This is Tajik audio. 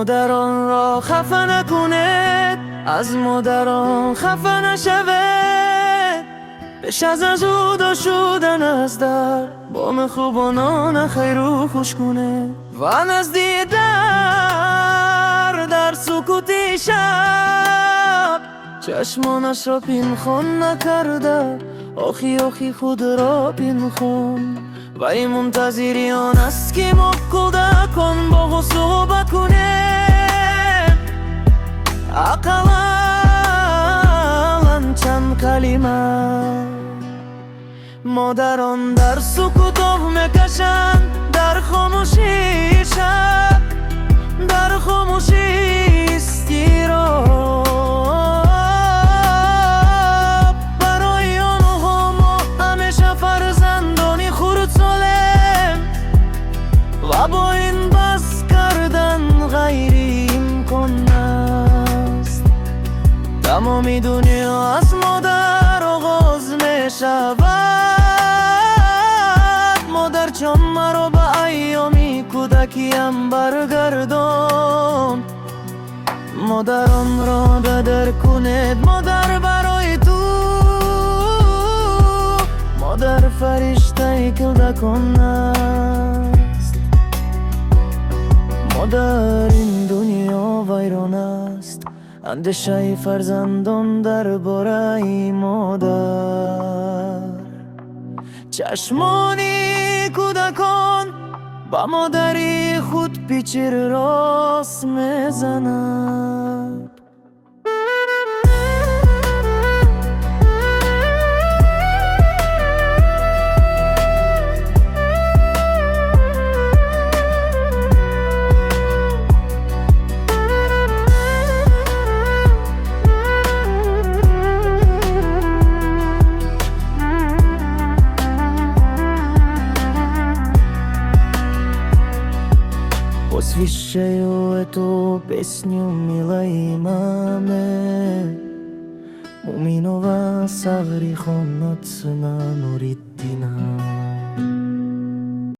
Модаронро хафа накунед, аз модарон хафа нашавед. Пеш аз ҷудо шудан аз дар, бо меҳрубонона хайру хуш кунед. Ва назди дар, дар сукути шаб, чашмонашро пинҳон накарда, охи охи худро пинҳон. Вай мунтазири он аст, ки мо кӯдакон бо ӯ суҳбат кунем, ақаллан чанд калима. Модарон дар сукут оҳ мекашанд, дар хомӯшии шаб, дар хомӯшии изтироб. Барои онҳо мо ҳамеша фарзандони хурдсолем ва бо ин бас кардан ғайриимкон аст. Тамоми дунё аз модар оғоз мешавад. Модарҷон, маро ба айёми кӯдакиям баргардон. Модаронро қадр кунед, модар барои ту. Модар фариштаи кӯдакон аст. Модар, ин дунё вайрон аст. Андешаи фарзандон дар бораи модар. Чашмони кӯдакон ба модари худ пичир рост мезанад. Посвящаю эту песню милой маме. Муминова Сагрихонацна Нуриддина.